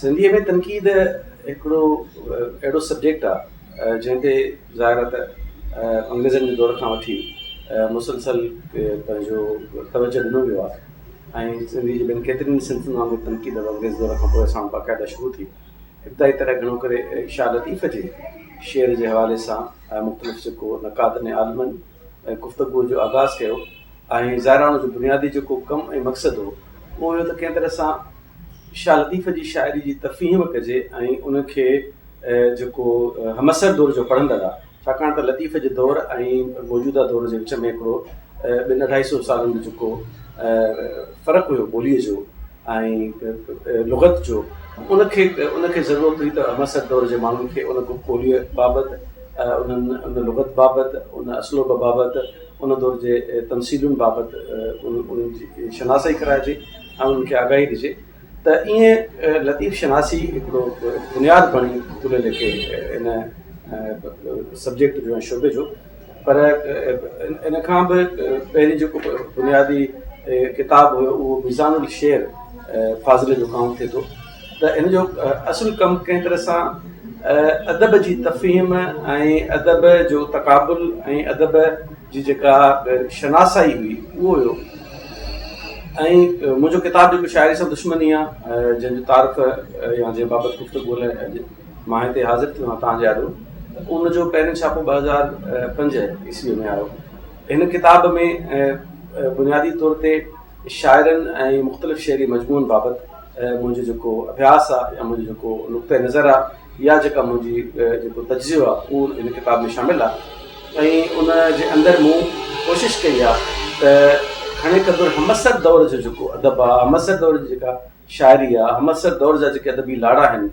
سنڌيء ۾ تنقيد هڪڙو اهڙو سبجيڪٽ آ جنهن تي ظاهر آ ته انگريزن جي دور کان وٺي مسلسل پنهنجو توجه ڏنو ويو آ ۽ سنڌي جي ٻين ڪيترين ئي صنفن وانگر تنقيد به انگريز دور کان پوء اسان وٽ باقاعده شروع ٿي. ابتدائي طرح گهڻو ڪري شاهه لطيف جي شعر جي حوالي سان مختلف جيڪو نقادن ۽ عالمن گفتگوء جو آغاز ڪيو ۽ ظاهر آ ان جو بنيادي جيڪو ڪم ۽ مقصد هو اهو هيو ته ڪنهن طرح سان شاهه لطيف جي شاعري جي تفهيم ڪجي ۽ ان کي جيڪو همعصر دور جو پڙهندڙ آ ڇاڪاڻ ته لطيف جي دور ۽ موجوده دور جي وچ ۾ هڪڙو ٻن اڍائي سو سالن جو جيڪو فرق هيو ٻوليء جو ۽ لغت جو ان کي ان کي ضرورت هئي ته همعصر دور جي ماڻهن کي ان ٻوليء بابت انهن ان لغت بابت ان اسلوب بابت ان دور جي تمثيلن بابت انهن جي شناسائي ڪرائجي ۽ انهن کي آگاهي ڏجي ته ائين لطيف شناسي هڪڙو بنياد بڻي ٿلهي ليکي ان سبجيڪٽ جو ۽ شعبي جو پر ان کان به پهرين جيڪو بنيادي ڪتاب هيو اهو ميزان الشعر فاضل جو ڪائونٽ ٿئي ٿو ته ان جو اصل ڪم ڪنهن طرح سان ادب جي تفهيم ۽ ادب جو تقابل ۽ ادب جي جيڪا شناسائي هئي اهو هيو ۽ منهنجو ڪتاب جيڪو شاعري سان دشمني آ جنهن جو تعارف يا جنهن بابت گفتگو لاء اڄ مان هتي حاضر ٿيو آهيان توهان جي آڏو ان جو پهريون ڇاپو 2005 عيسوي ۾ آيو هن ڪتاب ۾ بنيادي طور تي شاعرن ۽ مختلف شعري مجموعن بابت منهنجو جيڪو اڀياس آ يا منهنجو جيڪو نقطه نظر آ يا جيڪا منهنجي جيڪو تجزيو آ اهو هن ڪتاب ۾ شامل آ ۽ ان جي اندر مون ڪوشش ڪئي آ ته گهڻي قدر همعصر دور جو جيڪو ادب آ همعصر دور جي جيڪا شاعري آ همعصر دور جا جيڪي ادبي لاڙا آهن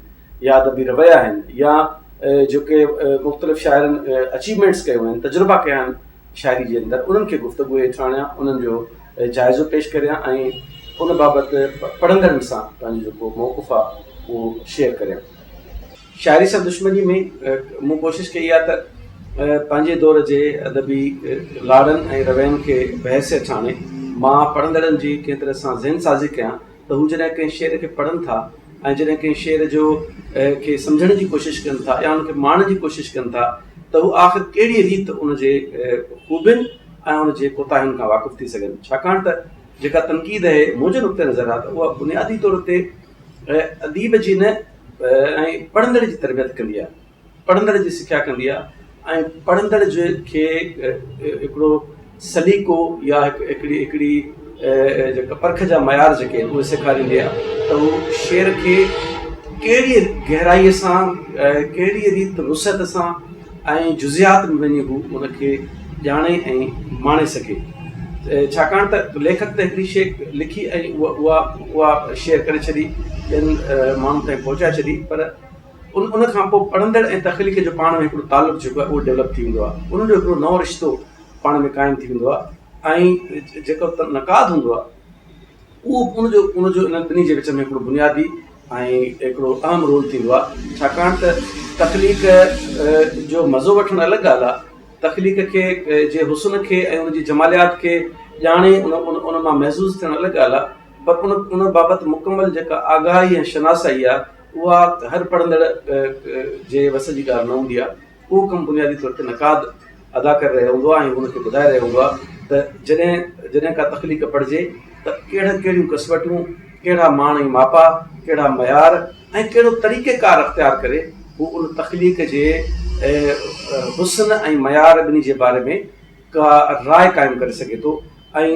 يا ادبي رويا آهن يا جيڪي مختلف شاعرن اچيومينٽس ڪيون آهن تجربا ڪيا آهن شاعري جي اندر انهن کي گفتگو هيٺ آڻيان انهن جو جائزو پيش ڪريان ۽ ان بابت پڙهندڙن سان پنهنجو جيڪو موقف آ اهو شيئر ڪريان. شاعري سان دشمني ۾ مون ڪوشش ڪئي آ ته پنهنجي دور جي ادبي لاڙن ۽ روين کي بحث هيٺ آڻي مان پڙهندڙن جي ڪنهن طرح سان ذهن سازي ڪيان ته هو جڏهن ڪنهن شعر کي پڙهن ٿا ۽ جڏهن ڪنهن شعر جو کي سمجهڻ جي ڪوشش ڪن ٿا يا ان کي ماڻڻ جي ڪوشش ڪن ٿا ته هو آخر ڪهڙي ريت ان جي خوبين ۽ ان جي ڪوتاهين کان واقف ٿي سگهن ڇاڪاڻ ته جيڪا تنقيد آهي منهنجي نقطه نظر آهي ته اها بنيادي طور تي اديب جي نه ۽ پڙهندڙ جي تربيت ڪندي آهي پڙهندڙ جي سکيا ڪندي آهي ۽ پڙهندڙ جي کي هڪڙو سليقو يا هڪڙي هڪڙي جيڪا پرک جا معيار جيڪي آهن اهي سيکاريندي آهي ته هو شعر کي ڪهڙي گهرائي سان ڪهڙي ريت وسعت سان ۽ جزئيات ۾ وڃي هو ان کي ڄاڻي ۽ ماڻي سگهي ڇاڪاڻ ته ليکڪ ته هڪڙي شيء لکي ۽ اها اها شيئر ڪري ڇڏي ٻين ماڻهن تائين پهچائي ڇڏي پر ان ان کان پوء پڙهندڙ ۽ تخليق جو پاڻ ۾ هڪڙو تعلق جيڪو آهي اهو ڊولپ ٿي ويندو آهي انهن جو هڪڙو نئون رشتو پاڻ ۾ قائم ٿي ويندو آهي ۽ جيڪو نقاد هوندو آهي اهو ان جو ان جو انهن ٻنهي جي وچ ۾ هڪڙو بنيادي ۽ هڪڙو اهم رول ٿيندو آهي ڇاڪاڻ ته تخليق جو مزو وٺڻ الڳ ڳالهه آهي تخليق کي جي حسن کي ۽ ان جي جماليات کي ڄاڻي ان ان مان محظوظ ٿيڻ الڳ ڳالهه آهي پر ان ان بابت مڪمل جيڪا آگاهي ۽ شناسائي آهي اها هر پڙهندڙ جي وس جي ڳالهه نه هوندي آهي. اهو ڪم بنيادي طور تي نقاد ادا ڪري رهيو هوندو آهي ۽ هن کي ٻڌائي رهيو هوندو آهي ته جڏهن جڏهن ڪا تخليق پڙهجي ته ڪهڙا ڪهڙيون ڪسوٽيون، ڪهڙا ماڻ ۽ ماپا، ڪهڙا معيار ۽ ڪهڙو طريقه ڪار اختيار ڪري هو ان تخليق جي حسن ۽ معيار ٻنهي جي باري ۾ ڪا راء قائم ڪري سگهي ٿو ۽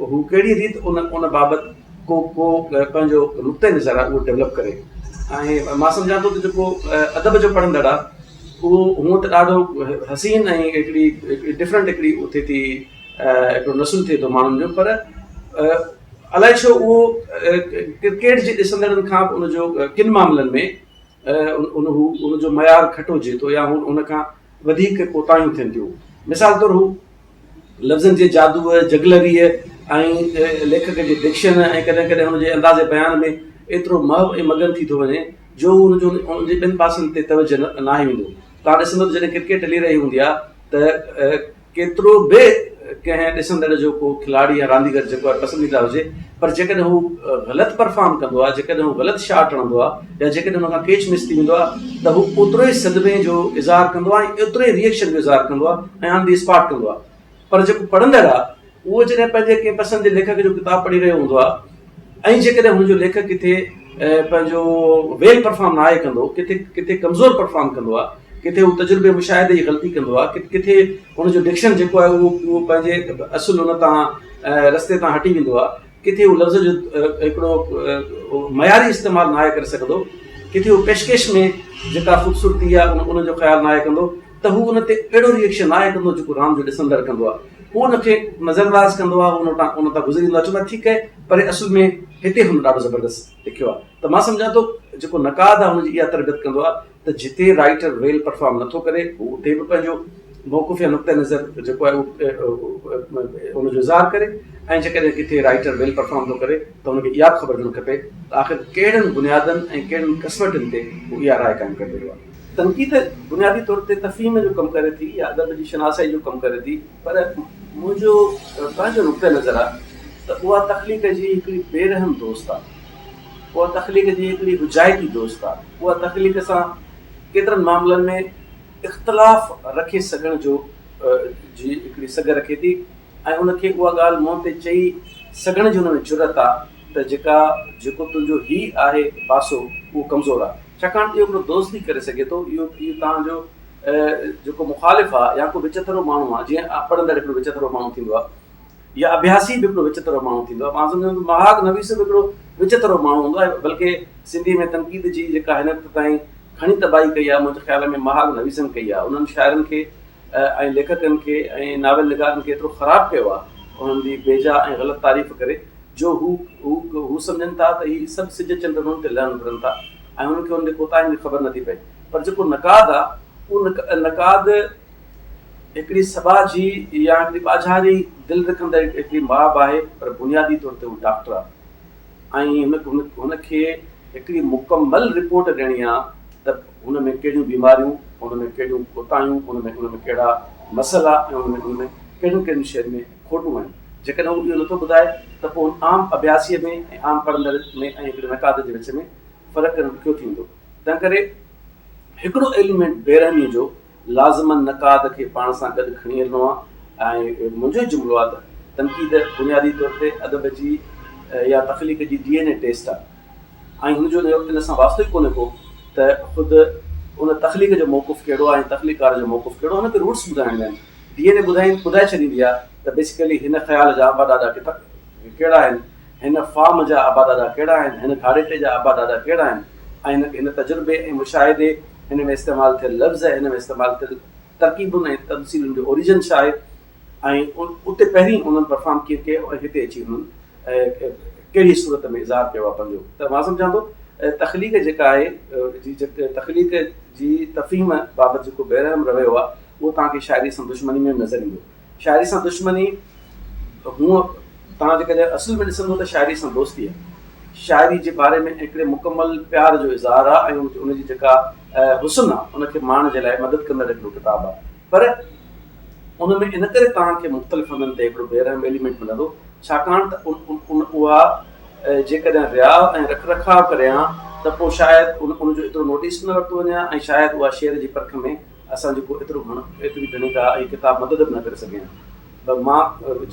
هو ڪهڙي ريت ان ان بابت ڪو ڪو پنهنجو نقطه نظر آهي اهو ڊولپ ڪري ۽ مان سمجهان ٿو ته جيڪو ادب جو پڙهندڙ آهي اهو هونء ته ڏاڍو حسين ۽ هڪڙي هڪڙي ڊفرنٽ هڪڙي اٿي ٿي هڪڙو نسل ٿئي ٿو ماڻهن جو پر الائي ڇو اهو ڪرڪيٽ جي ڏسندڙن کان به ان جو ڪن معاملن ۾ ان هو ان جو معيار گهٽ هجي ٿو يا هو ان کان وڌيڪ ڪوتاهيون ٿين ٿيون. مثال طور هو لفظن جي جادوء، جگلريء ۽ ليکڪ جي ڊڪشن ۽ ڪڏهن ڪڏهن هن جي انداز بيان ۾ ايترو محو ۽ مگن ٿي ٿو وڃي جو هو ان جو ان جي ٻين پاسن تي توجه ناهي ويندو. توهان ڏسندو ته جڏهن ڪرڪيٽ هلي رهي هوندي آهي ته ڪيترو به ڪنهن ڏسندڙ جو ڪو کلاڙي يا رانديگر جيڪو آهي پسنديده هجي پر جيڪڏهن هو غلط پرفارم ڪندو آهي، جيڪڏهن هو غلط شاٽ هڻندو آهي يا جيڪڏهن هن کان ڪيچ مس ٿي ويندو آهي ته هو اوترو ئي صدمي جو اظهار ڪندو آهي ۽ اوترو ئي ريئڪشن جو اظهار ڪندو آهي ۽ آن the spot ڪندو آهي. پر جيڪو پڙهندڙ آهي اهو جڏهن پنهنجي ڪنهن پسند جي ليکڪ جو ڪتاب پڙهي رهيو هوندو آهي ۽ جيڪڏهن هن جو ليکڪ ڪٿي پنهنجو ويل پرفارم ناهي ڪندو، ڪٿي ڪٿي ڪمزور پرفارم ڪندو آهي، ڪٿي هو تجربي مشاهدي جي غلطي ڪندو آهي، ڪٿي هن جو ڊڪشن جيڪو آهي اهو اهو پنهنجي اصل ان تان رستي تان هٽي ويندو آهي، ڪٿي هو لفظ جو هڪڙو معياري استعمال ناهي ڪري سگهندو، ڪٿي هو پيشڪش ۾ جيڪا خوبصورتي آهي ان جو خيال ناهي ڪندو ته هو ان تي اهڙو ريئڪشن ناهي ڪندو جيڪو راند جو ڏسندڙ ڪندو آهي. هو ان کي نظرانداز ڪندو آهي، هو ان وٽان ان تان گذري ويندو آهي، چوندو آهي ٺيڪ آهي پر اصل ۾ هتي هن ڏاڍو زبردست لکيو آهي ته مان سمجهان ٿو جيڪو نقاد آهي ان جي اها تربيت ڪندو آهي ته جتي رائيٽر ويل پرفارم نٿو ڪري هو اتي به پنهنجو موقف يا نقطه نظر جيڪو آهي اهو ان جو اظهار ڪري ۽ جيڪڏهن ڪٿي رائيٽر ويل پرفارم ٿو ڪري ته هن کي اها به خبر هجڻ کپي ته آخر ڪهڙن بنيادن ۽ ڪهڙين ڪسوٽين تي هو اها راء قائم ڪري رهيو آهي. تنقيد بنيادي طور تي تفهيم جو ڪم ڪري ٿي يا ادب جي شناسائي جو ڪم ڪري ٿي پر منهنجو پنهنجو نقطه نظر آهي ته اها تخليق جي هڪڙي بي رحم دوست آهي، اها تخليق جي هڪڙي حجائتي دوست آهي، اها تخليق سان ڪيترن معاملن ۾ اختلاف رکي سگهڻ جو جي هڪڙي سگهه رکي ٿي ۽ ان کي اها ڳالهه منهن تي چئي سگهڻ جي ان ۾ جرئت آهي ته جيڪا جيڪو تنهنجو هي آهي پاسو اهو ڪمزور آهي. ڇاڪاڻ ته اهو هڪڙو دوست ئي ڪري سگهي ٿو، اهو اهو توهان جو جيڪو مخالف آهي يا ڪو وچٿرو ماڻهو آهي، جيئن پڙهندڙ هڪڙو وچٿرو ماڻهو ٿيندو آهي يا اڀياسي به هڪڙو وچٿرو ماڻهو ٿيندو آهي، مان سمجهان ٿو مهاڳ نويس به هڪڙو وچٿرو ماڻهو هوندو آهي، بلڪه سنڌي ۾ تنقيد جي جيڪا هن وقت تائين گهڻي تباهي ڪئي آهي، منهنجي خيال ۾ مهاڳ نويسن ڪئي آهي، انهن شاعرن کي ۽ ليکڪن کي ۽ ناول نگارن کي ايترو خراب ڪيو آهي، انهن جي بيجا ۽ غلط تعريف ڪري جو هو هو هو سمجهن ٿا ته هي سڀ سج چنڊ انهن تي لهن اڀرن ٿا ۽ انهن کي انهن جي ڪوتاهين جي خبر نٿي پئي پر جيڪو نقاد آهي اهو نقاد هڪڙي سٻاجهي يا هڪڙي ٻاجهاري دل رکندڙ هڪڙي ماء به آهي پر بنيادي طور تي هو ڊاڪٽر آهي ۽ هن هن کي هڪڙي مڪمل رپورٽ ڏيڻي آهي ته هن ۾ ڪهڙيون بيماريون، هن ۾ ڪهڙيون ڪوتاهيون، هن ۾ هن ۾ ڪهڙا مسئلا ۽ هن ۾ هن ۾ ڪهڙين ڪهڙين شين ۾ کوٽون آهن. جيڪڏهن هو اهو نٿو ٻڌائي ته پوء هن عام اڀياسيء ۾ ۽ عام پڙهندڙ ۾ ۽ هڪڙي نقاد جي وچ ۾ فرق ڪرڻ ڏکيو ٿي ويندو. تنهنڪري هڪڙو ايليمينٽ بيرحميء جو لازماً نقاد کي پاڻ سان گڏ کڻي هلڻو آهي ۽ منهنجو جملو آهي ته تنقيد بنيادي طور تي ادب جي يا تخليق جي ڊي اين اي ٽيسٽ آهي. ۽ هن جو ان سان واسطو ئي ڪونهي ڪو ته خود ان تخليق جو موقف ڪهڙو آهي ۽ تخليقڪار جو موقف ڪهڙو آهي، هن کي روٽس ٻڌائڻا آهن. ڊي اين اي ٻڌائي ٻڌائي ڇڏيندي آهي ته بيسيڪلي هن خيال جا ابا ڏاڏا ڪٿا ڪهڙا آهن، هن فارم جا ابا ڏاڏا ڪهڙا آهن، هن گهاڙيٽي جا ابا ڏاڏا ڪهڙا آهن ۽ هن هن تجربي ۽ مشاهدي، هن ۾ استعمال ٿيل لفظ، هن ۾ استعمال ٿيل ترڪيبن ۽ تمثيلن جو اوريجن ڇا آهي ۽ اتي پهرين انهن پرفارم ڪيئن ڪيو ۽ هتي اچي انهن ڪهڙي صورت ۾ اظهار ڪيو آهي پنهنجو ته مان سمجهان ٿو تخليق جيڪا آهي جي تخليق جي تفهيم بابت جيڪو بيرحم رويو آهي اهو توهان کي شاعري سان دشمني ۾ نظر ايندو. شاعري سان دشمني هونء توهان جيڪڏهن اصل ۾ ڏسندو ته شاعري سان دوستي آهي. شاعري جي باري ۾ هڪڙي مڪمل پيار جو اظهار آهي ۽ ان جي جيڪا حسن آهي ان کي ماڻڻ جي لاء مدد ڪندڙ هڪڙو ڪتاب آهي پر ان ۾ ان ڪري توهان کي مختلف هنڌن تي هڪڙو بي رحم ايليمينٽ ملندو ڇاڪاڻ ته ان اها جيڪڏهن رياء ۽ رک رکاء ڪري ها ته پوء شايد ان جو ايترو نوٽيس به نه ورتو وڃي ها ۽ شايد اها شعر جي پرک ۾ اسان جي ڪو ايترو گهڻو ايتري گهڻي ڪا اهي ڪتاب مدد به نه ڪري سگهي ها. پر مان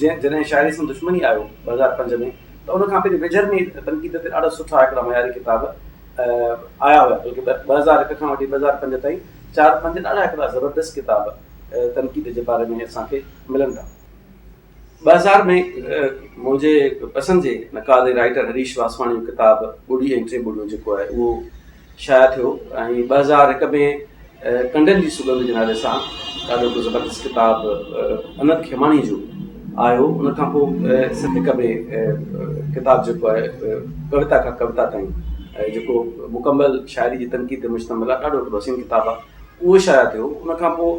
جنهن جڏهن شاعري سان دشمني آيو 2005 ۾ ته ان کان پهرين ويجهر ۾ ئي تنقيد تي ڏاڍا سٺا هڪڙا معياري ڪتاب آيا هيا بلڪه 2001 کان وٺي 2005 تائين چار پنج ڏاڍا هڪڙا زبردست ڪتاب تنقيد جي باري ۾ اسان کي ملن ٿا. 2000 ۾ منهنجي پسند جي نقاد ۽ رائيٽر هريش واسواڻي جو ڪتاب ٻڙي ۽ ٽي ٻڙيون جيڪو آهي اهو شايع ٿيو ۽ 2001 ۾ ڪنڊن جي سڳنڌ جي نالي سان ڏاڍو هڪ زبردست ڪتاب انند کيماڻي جو آيو. ان کان پوء هڪ ۾ ڪتاب جيڪو آهي ڪويتا کان ڪويتا تائين جيڪو مڪمل شاعري جي تنقيد تي مشتمل آهي، ڏاڍو هڪڙو حسين ڪتاب آهي، اهو شايع ٿيو. ان کان پوء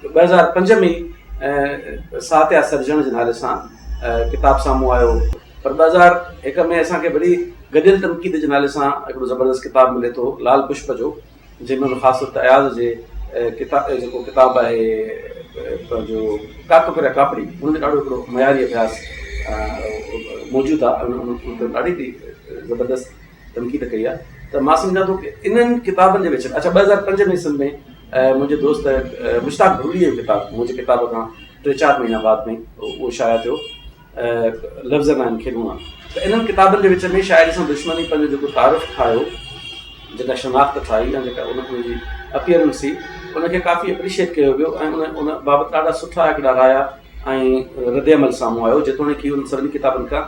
2005 ۾ ساهتيا سرجڻ جي نالي سان ڪتاب سامهون آيو. پر 2001 ۾ اسان کي وري گڏيل تنقيد جي نالي سان هڪڙو زبردست ڪتاب ملي ٿو لال پشپ جو، جنهن ۾ خاص طور تي اياز جي ڪتاب جيڪو ڪتاب آهي پنهنجو ڪاڪ ڪريا ڪاپڙي ان جو ڏاڍو هڪڙو معياري اڀياس موجود آهي ان تي ڏاڍي هڪڙي زبردست تنقيد ڪئي آهي ته مان سمجهان ٿو ڪي انهن ڪتابن جي وچ ۾ اڇا 2005 ۾ سنڌ ۾ منهنجي دوست مشتاق ڀرڳڙي جو ڪتاب منهنجي ڪتاب کان ٽي چار مهينا بعد ۾ اهو شايع ٿيو لفظ ناهن کيڏوڻا ته انهن ڪتابن جي وچ ۾ شاعري سان دشمني پنهنجو جيڪو تعارف ٺاهيو جيڪا شناخت ٺاهي ۽ جيڪا ان جي اپيئرنس ٿي ان کي ڪافي اپريشيئيٽ ڪيو ويو ۽ ان ان بابت ڏاڍا سٺا هڪڙا رايا ۽ رد عمل سامهون آيو جيتوڻيڪ هي ان سڀني ڪتابن کان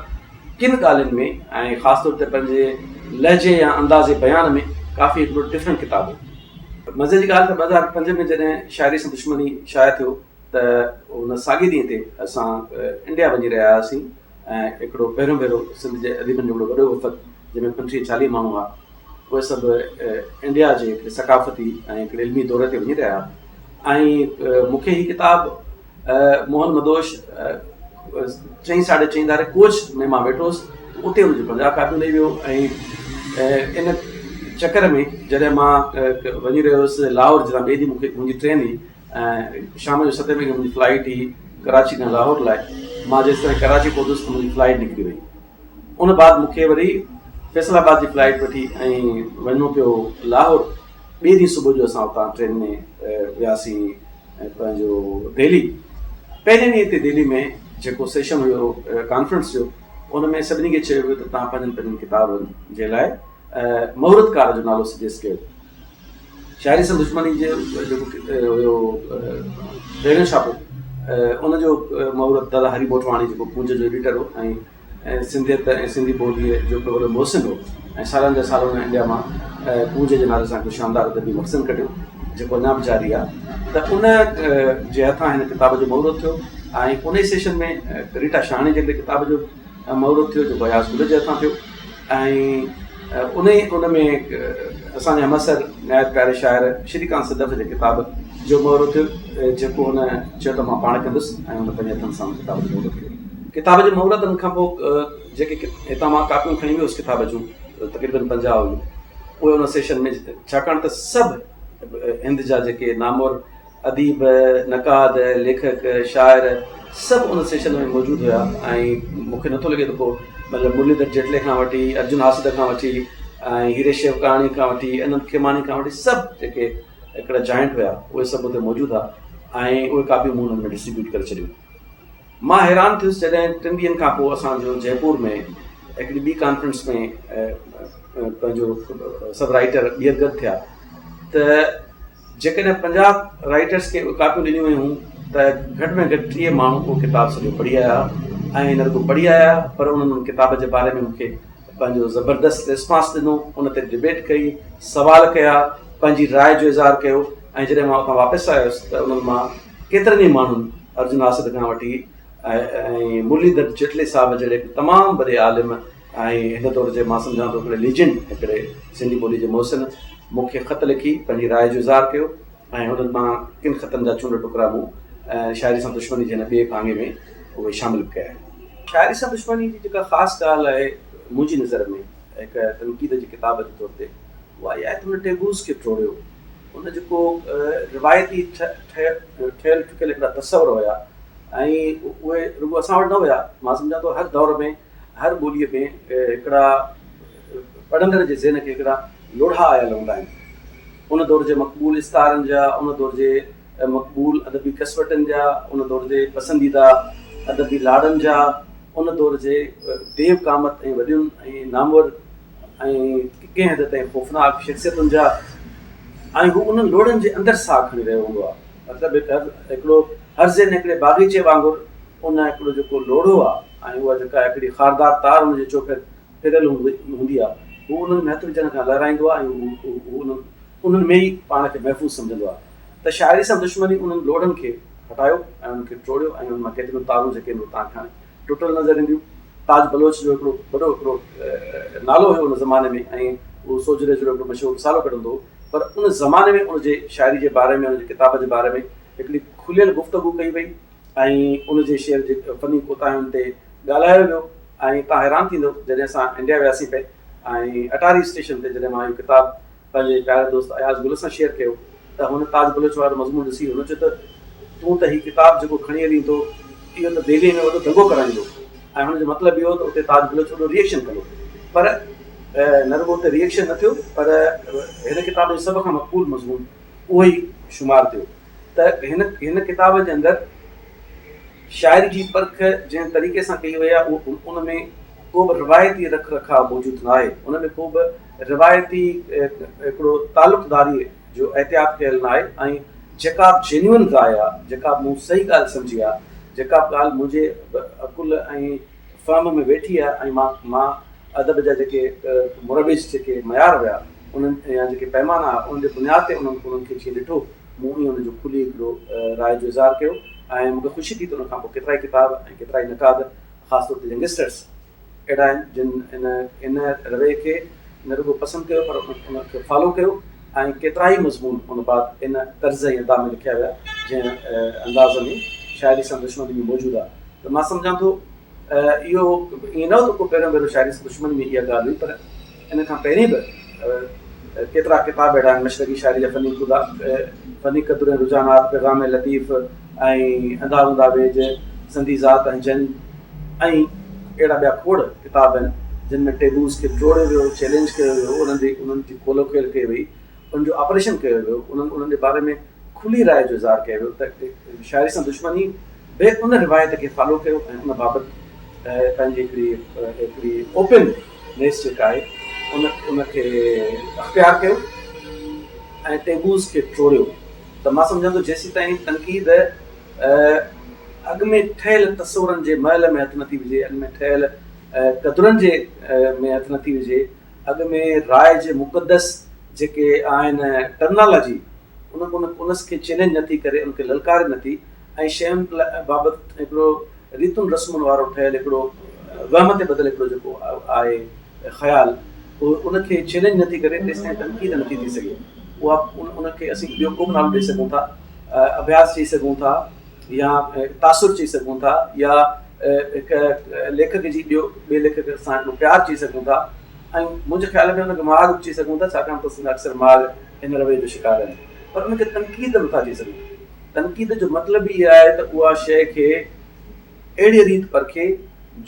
ڪن ڳالهين ۾ ۽ خاص طور تي پنهنجي لهجي يا انداز بيان ۾ ڪافي هڪڙو ڊفرنٽ ڪتاب هو. مزي جي ڳالهه ته 2005 ۾ جڏهن شاعري سان دشمني شايع ٿيو ته ان ساڳئي ڏينهن تي اسان انڊيا وڃي رهيا هئاسين ۽ هڪڙو پهريون ڀيرو سنڌ جي اديبن جو هڪڙو وڏو وفد جنهن ۾ 25 40 ماڻهو هئا اهي سڀ انڊيا جي هڪڙي ثقافتي ۽ هڪڙي علمي دوري تي وڃي رهيا هئا ۽ مون کي هي ڪتاب موهن مدهوش چئين ساڍي چئين ڌاري ڪوچ ۾ مان ويٺو هوس اتي ان جون 50 ڪاپيون ڏئي ويو ۽ ان چڪر ۾ جڏهن مان وڃي رهيو هوس لاهور جتان ٻئي ڏينهن مون کي منهنجي ٽرين هئي ۽ شام جو ستين وڳي منهنجي فلائيٽ هئي ڪراچي کان لاهور لاء مان جيستائين ڪراچي پهتس ته منهنجي فلائيٽ نڪري وئي ان بعد مون کي وري فيصل آباد جي فلائيٽ وٺي ۽ وڃڻو پيو لاهور ٻئي ڏينهن صبح جو اسان اتان ٽرين ۾ وياسين پنهنجو دهلي پهرين ڏينهن تي دهلي ۾ جيڪو سيشن هيو ڪانفرنس جو ان ۾ سڀني کي چيو ويو ته تان پنهنجن پنهنجن ڪتابن جي لاء مهورتڪار جو نالو سجيسٽ ڪيو شاعري سان دشمني جو جيڪو هيو پهريون ڇاپو ان جو مهورت دادا هري موٽواڻي جيڪو ڪونج جو ايڊيٽر هو ۽ سنڌيت ۽ سنڌي ٻوليء جو هڪڙو وڏو محسن هو ۽ سالن جا سال هن انڊيا مان ڪونج جي نالي سان هڪڙو شاندار ادبي مخزن ڪڍيو جيڪو اڃا به جاري آهي ته ان جي هٿان هن ڪتاب جو مهورت ٿيو ۽ ان ئي سيشن ۾ ريٽا شاهاڻي جي هڪڙي ڪتاب جو مهورت ٿيو جيڪو اياز گل جي هٿان ٿيو ۽ ان ئي ان ۾ اسان جي همعصر نهايت پياري شاعر شريڪانت صدف جي ڪتاب جو مهورت ٿيو جيڪو هن چيو ته مان پاڻ ڪندس ۽ هن پنهنجي هٿن سان ڪتاب جو مهورت ڪيو. ڪتاب جي مهورت کان پوء جيڪي هتان مان ڪاپيون کڻي ويس ڪتاب جون تقريبن 50 هيون اهي ان سيشن ۾ ڇاڪاڻ ته سڀ هند جا جيڪي نامور اديب، نقاد، ليکڪ، شاعر سڀ ان سيشن ۾ موجود هيا ۽ مون کي نٿو لڳي ته ڪو مطلب مرليڌر جيٽلي کان وٺي ارجن حاسد کان وٺي ۽ هيري شيوڪاڻي کان وٺي انند کيماڻي کان وٺي سڀ جيڪي هڪڙا جائنٽ هيا اهي سڀ اتي موجود هئا ۽ اهي ڪاپيون مون انهن ۾ ڊسٽريبيوٽ ڪري ڇڏيون. مان حيران ٿيس جڏهن ٽن ڏينهن کان پوء اسان جو جئپور ۾ هڪڙي ٻي ڪانفرنس ۾ پنهنجو سڀ رائيٽر ٻيهر گڏ ٿيا ته جيڪڏهن 50 رائيٽرس کي اهي ڪاپيون ڏنيون ويون هيون ته گهٽ ۾ گهٽ 30 ماڻهو اهو ڪتاب سڄو پڙهي آيا ۽ نه رڳو پڙهي آيا پر انهن ان ڪتاب جي باري ۾ مون کي پنهنجو زبردست ريسپانس ڏنو، ان تي ڊبيٽ ڪئي، سوال ڪيا، پنهنجي راء جو اظهار ڪيو ۽ جڏهن مان اتان واپس آيس ته انهن مان ڪيترن ئي ماڻهن ارجن آسد کان وٺي ۽ مرليڌر جيٽلي صاحب جهڙي تمام وڏي عالم ۽ هن دور جي مان سمجهان ٿو هڪڙي ليجنڊ هڪڙي سنڌي ٻولي جي محسن مون کي خط لکي پنهنجي راء جو اظهار ڪيو ۽ انهن مان ڪن خطن جا چونڊ ٽڪرا مون شاعري سان دشمني جي هن ٻئي ڀاڱي ۾ اهي شامل به ڪيا آهن. شاعري سان دشمني جي جيڪا خاص ڳالهه آهي منهنجي نظر ۾ هڪ تنقيد جي ڪتاب جي طور تي اها اها آهي ته هن ٽيبوز کي ٽوڙيو ان جيڪو روايتي ٺهيل ٺڪيل هڪڙا تصور هيا ۽ اهي رڳو اسان وٽ نه هيا مان سمجهان ٿو هر دور ۾ هر ٻوليء ۾ هڪڙا پڙهندڙ جي ذهن کي هڪڙا لوڙها آيل هوندا آهن. ان دور جي مقبول استعارن جا، ان دور جي مقبول ادبي ڪسوٽن جا، ان دور جي پسنديده ادبي لاڙن جا، ان دور جي ديو قامت ۽ وڏين ۽ نامور ۽ ڪنهن حد تائين خوفناڪ شخصيتن جا ۽ هو انهن لوڙهن جي اندر ساهه کڻي رهيو هوندو آهي. مطلب هڪڙو هر ذهن هڪڙي باغيچي وانگر ان هڪڙو جيڪو لوڙهو آ ۽ اها جيڪا هڪڙي خاردار تار ان جي چوڦير ڦريل هوندي آ، هو انهن ۾ هٿ وجهڻ کان لهرائيندو آ ۽ هو انهن ۾ ئي پاڻ کي محفوظ سمجهندو آ ته شاعري سان دشمني انهن لوڙهن کي هٽايو ۽ انهن کي ٽوڙيو ۽ انهن مان ڪيتريون تارون جيڪي آهن اهي توهان کي هاڻي ٽٽل نظر اينديون. تاج بلوچ جو هڪڙو وڏو هڪڙو نالو هيو ان زماني ۾ ۽ اهو سوجهري جهڙو هڪڙو مشهور رسالو ڪڍندو هو پر ان زماني ۾ ان جي شاعري جي باري ۾ ان جي ڪتاب جي باري ۾ هڪڙي کليل گفتگو ڪئي وئي. ۽ ان جي شعر جي فني ڪوتاهين تي ڳالهايو ويو ۽ توهان حيران ٿيندؤ جڏهن اسان انڊيا وياسين پئي ۽ اٽاري اسٽيشن تي جڏهن مان اهو ڪتاب پنهنجي پياري دوست اياز گل سان شيئر ڪيو ته هن تاج بلوچ وارو مضمون ڏسي هن چيو ته تون ته هي ڪتاب جيڪو کڻي هلين ٿو اهو ته دهليء ۾ وڏو دنگو ڪرائيندو ۽ هن جو مطلب اهو ته اتي تاج بلوچ وڏو ري ايڪشن ڪندو پر نه رڳو اتي ري ايڪشن نه ٿيو پر هن ڪتاب جو سڀ کان مقبول مضمون اهو ئي شمار ٿيو ته هن هن ڪتاب جي اندر شاعري جي پرک جنهن طريقي سان ڪئي وئي آهي اهو ان ۾ ڪو به روايتي رک رکاء موجود نه آهي ان ۾ ڪو به روايتي هڪڙو تعلقداري جو احتياط ڪيل نه آهي ۽ جيڪا به جينيوئن راء آهي جيڪا به مون صحيح ڳالهه سمجهي آهي جيڪا به ڳالهه منهنجي عقل ۽ فهم ۾ ويٺي آهي ۽ مان مان ادب جا جيڪي مروج جيڪي معيار هيا انهن يا جيڪي پيمانا هئا انهن جي بنياد تي انهن انهن کي جيئن ڏٺو مون ائين ان جو کلي هڪڙو راء جو اظهار ڪيو ۽ مون کي خوشي ٿي ته ان کان پوء ڪيترائي ڪتاب ۽ ڪيترائي نقاد خاص طور تي ينگسٽرس اهڙا آهن جن ان ان رويي کي نه رڳو پسند ڪيو پر ان کي فالو ڪيو ۽ ڪيترائي مضمون ان بعد ان طرز ۽ ادا ۾ لکيا ويا جنهن انداز ۾ شاعري سان دشمني ۾ موجود آهي ته مان سمجهان ٿو اهو ائين نه هو ته ڪو پهريون ڀيرو شاعري سان دشمني ۾ اها ڳالهه هئي پر ان کان پهرين به ڪيترا ڪتاب اهڙا آهن مشرقي شاعري جا فني خدا فني قدر ۽ رجحانات پيغام لطيف ۽ انڌا اونڌا ويج سندي ذات ۽ جن ۽ اهڙا ٻيا کوڙ ڪتاب آهن جن ۾ ٽيبوز کي ٽوڙيو ويو چئلينج ڪيو ويو انهن جي انهن جي کولو کيل ڪئي وئي ان جو آپريشن ڪيو ويو انهن انهن جي باري ۾ کلي راء جو اظهار ڪيو ويو ته شاعري سان دشمني به ان روايت کي فالو ڪيو ۽ ان بابت پنهنجي هڪڙي هڪڙي اوپن نيس جيڪا آهي ان ان کي اختيار ڪيو ۽ ٽيبوز کي ٽوڙيو ته مان سمجهان ٿو جيسيتائين تنقيد اڳ ۾ ٺهيل تصورن جي محل ۾ هٿ نٿي وجهي اڳ ۾ ٺهيل قدرن جي ۾ هٿ نٿي وجهي اڳ ۾ راء جي مقدس جيڪي آهن ٽرمنالاجي ان ان ان کي چئلينج نٿي ڪري ان کي للڪاري نٿي ۽ شين بابت هڪڙو ريتن رسمن وارو ٺهيل هڪڙو وهم تي ٻڌل هڪڙو جيڪو آهي خيال ان کي چئلينج نٿي ڪري تيستائين تنقيد نٿي ٿي سگهي اها ان کي اسين ٻيو ڪو به نالو ڏئي سگهون ٿا اڀياس چئي سگهون ٿا يا تاثر چئي سگهون ٿا يا هڪ ليکڪ جي ٻيو ٻئي ليکڪ سان هڪڙو پيار چئي سگهون ٿا ۽ منهنجي خيال ۾ ان کي مهاڳ به چئي سگهون ٿا ڇاڪاڻ ته اسان جا اڪثر مهاڳ ان رويي جو شڪار آهن پر ان کي تنقيد نٿا چئي سگهون تنقيد جو مطلب ئي آهي ته اها شيء کي اهڙي ريت پرکي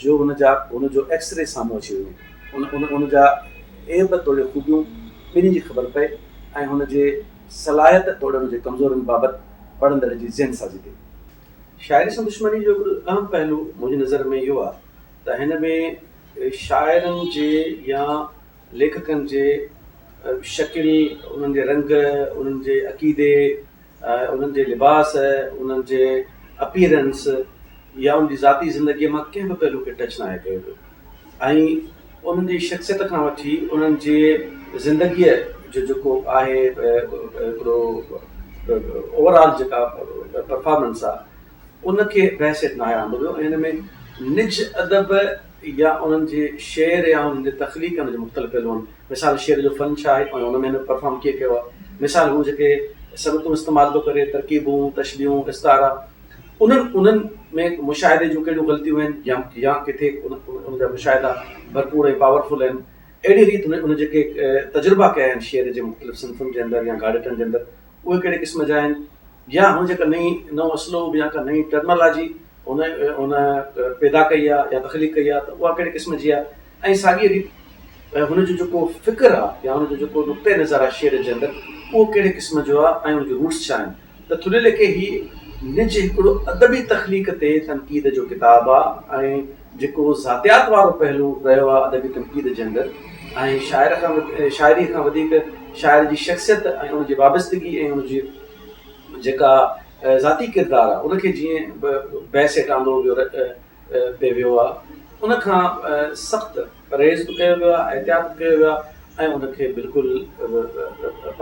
جو ان جا ان جو ايڪسري سامهون اچي وڃي ان ان ان جا عيب توڙي خوبيون ٻنهي جي خبر پئي ۽ هن جي صلاحيت توڙي ان جي ڪمزورين بابت پڙهندڙ جي ذهن سازي ٿئي. شاعري سان دشمني جو هڪڙو اهم پهلو منهنجي نظر ۾ اهو آهي ته هن ۾ شاعرن جي يا ليکڪن جي شڪل، انهن جي رنگ، انهن جي عقيدي، انهن جي لباس، انهن جي اپيئرنس يا انهن جي ذاتي زندگيء مان ڪنهن به پهلو کي ٽچ ناهي ڪيو ويو ۽ انهن جي شخصيت کان وٺي انهن جي زندگيء جو جيڪو آهي هڪڙو اوور آل جيڪا پرفارمنس آهي ان کي بحث هيٺ ناهي آندو ويو ۽ هن ۾ نج ادب يا انهن جي شعر يا انهن جي تخليق ان جي مختلف پهلوئن مثال شعر جو فن ڇا آهي ۽ ان ۾ هن پرفارم ڪيئن ڪيو آهي مثال هو جيڪي صنعتون استعمال ٿو ڪري ترڪيبون تشبيهون استعارا انهن انهن ۾ مشاهدي جون ڪهڙيون غلطيون آهن يا يا ڪٿي ان جا مشاهدا ڀرپور ۽ پاورفل آهن اهڙي ريت هن ان جيڪي تجربا ڪيا آهن شعر جي مختلف صنفن جي اندر يا گهاڙيٽن جي اندر اهي ڪهڙي قسم جا آهن يا هن جيڪا نئين نئون اسلوب يا ڪا نئين ٽرمالاجي هن هن پيدا ڪئي آهي يا تخليق ڪئي آهي ته اها ڪهڙي قسم جي آهي ۽ ساڳيء ريت هن جو جيڪو فڪر آهي يا هن جو جيڪو نقطه نظر آهي شعر جي اندر اهو ڪهڙي قسم جو آهي ۽ ان جي روٽس ڇا آهن ته ٿلهي ليکي هي نج هڪڙو ادبي تخليق تي تنقيد جو ڪتاب آهي ۽ جيڪو ذاتيات وارو پهلو رهيو آهي ادبي تنقيد جي اندر ۽ شاعر کان شاعري کان وڌيڪ شاعر جي شخصيت ۽ ان جي وابستگي ۽ ان جي جيڪا ذاتي ڪردار آهي ان کي جيئن بحث هيٺ آندو ويو پئي ويو آهي ان کان سخت پرهيز به ڪيو ويو آهي احتياط به ڪيو ويو آهي ۽ ان کي بلڪل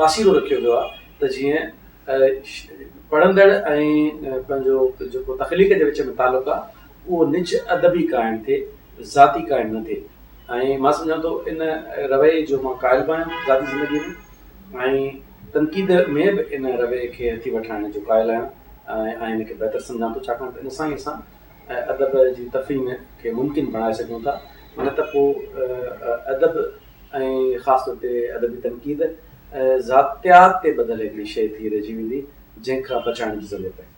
پاسيرو رکيو ويو آهي ته جيئن پڙهندڙ ۽ پنهنجو جيڪو تخليق جي وچ ۾ تعلق آهي اهو نج ادبي قائم ٿئي ذاتي قائم نه ٿئي ۽ مان سمجهان ٿو ان رويي جو مان قائل به آهيان ذاتي زندگي ۾ ۽ تنقيد ۾ به ان رويي کي هٿي وٺرائڻ جو قائل آهيان ۽ ان کي بهتر سمجهان ٿو ڇاڪاڻ ته ان سان ئي اسان ادب جي تفهيم کي ممڪن بڻائي سگهون ٿا نه ته پوء ادب ۽ خاص طور تي ادبي تنقيد ذاتيات تي ٻڌل هڪڙي شيء ٿي رهجي ويندي جنهن کان بچائڻ جي ضرورت آهي.